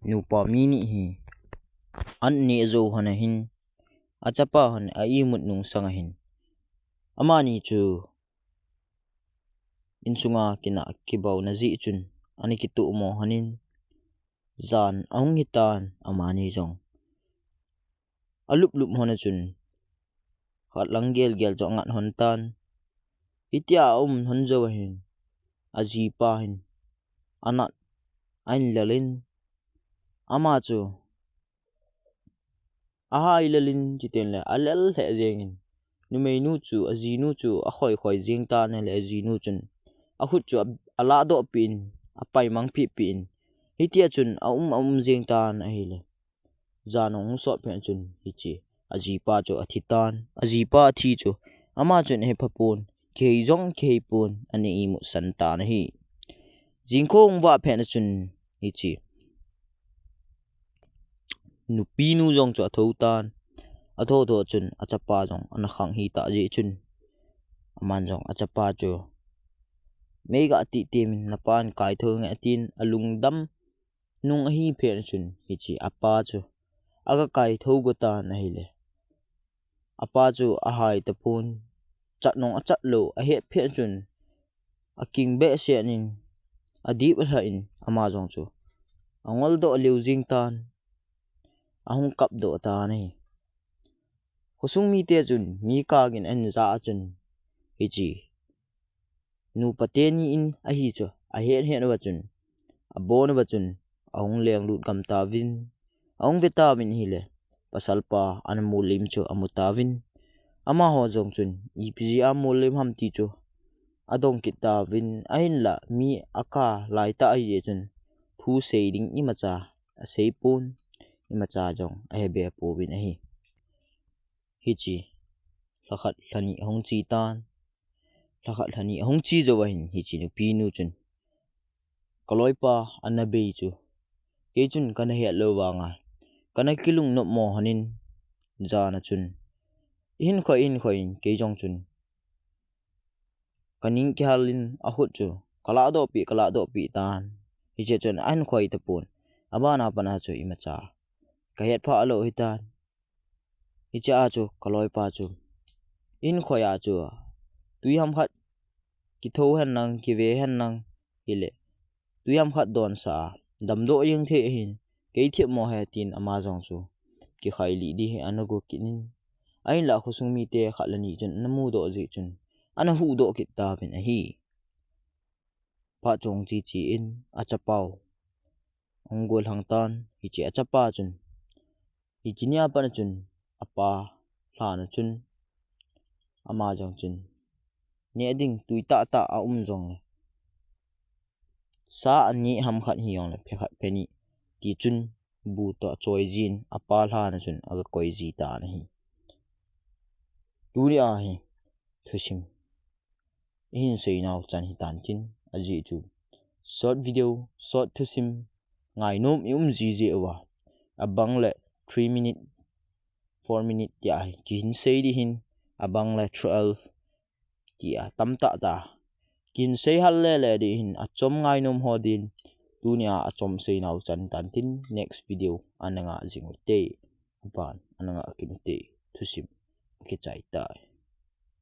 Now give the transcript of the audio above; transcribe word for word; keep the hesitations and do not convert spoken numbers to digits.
nupa mi ni hi an neh jou hon ahin, achapa hon a imut nung sang ahin, amani chu insunga kina kibauna jeh chun ana kitoh mo honin, jan ahung hitan amani jong. Alup lup hon a chun khat lang gel gel chu angat hon tan. Hitia aum hon jou ahin, ajipa hin anat ahin lel in, ama chu ahai lel in, chuteng le alel lheh jeng in, numeinu chu, ajinu chu akhoi khoi jeng tan ahile, ajinu chun akhut chu a, alah doh peh in, apaimang peh peh in, hitia chun aum aum jeng tan ahile, jan ahung sot phat chun hiche ajipa chu athi tan. Ajipa athi chu ama chun ahe pha pon, kihei jong kihei pon, ana imut san tan ahi. Jingkho ahung vah phat chun hiche nupinu jong chu atho tan. Atho tho chun achapa jong ana khang hita jeh chun, aman jong achapa chu mei ga ti temin, napan kaitho nge, atin alungdam nung ahi phat chun hiche apa chu aga kaitho go tan ahile, apa chu ahai tapon, chat nung achat lou ahet phat chun aking behseh in, adip alha in, ama jong chu angol doh lheh jeng tan, ahung kap doh tan ahi. Khosung mite chun mi kagin ahin ja a chun, hiche nupa teni in ahi chu ahet het uva chun, abon uva chun ahung lenglut gam tauvin, ahung ve tauvin ahile, pasalpa ana molem chu amu tauvin, amaho jong chun ipi jeh a molem ham ti chu adong kit tauvin, ahinla mi akah lai tah ahi jeh chun thu sei ding imacha asei pon, imacha jong ahe be pouvin ahi. Hiche lhakhat lhani ahung che tan. Lhakhat lhani ahung che jou ahin, hiche nupinu chun, kaloipa ana bei chu kei chun kana het lou vanga kana kilung nop mo honin, jan a chun ihin khoi, ihin khoi in, kei jong chun kaning kihal in akhut chu kalah doh peh, kalah doh peh tan. Hiche chun ahin khoi tapon, abana pat a chu imacha kahet pha lou hitan. Hiche a chu kaloipa chu ihin khoi a chu tui ham khat kitho hen lang, kive hen lang, hile tui ham khat donsah a damdoh jeng thei ahin, kei thip mo he, tin ama jong chu kikhai lih ding hi ana go kit in, ahinla khosung mite khat le ni chun ana mudoh jeh chun ana huhdoh kit tauvin ahi. Phat chong che che in achapa u ahung golhang tan. Hiche achapa chun, hiche nia pat a chun apa lhan a chun, ama jong chun neh ding tui tah tah aum jongle, sa aneh ham khat hijongle, phe khat phe ni ti chun bu toh choi jin, apa lhan a chun aga koi ji tan ahi. Tunia hi thusim ihin seinau chan hitan tin, ajeh chu short video, short thusim ngainom i um ji jeh uva, abang le three minute, four minute tia hi kihin sei ding hin, abang le twelve tia tamtah tah kihin sei hal lele ding hin, achom ngainom ho din tunia achom seinau chan hitan tin, next video ana nga jing ute, aban ana nga kit ute, thusim akichai tai.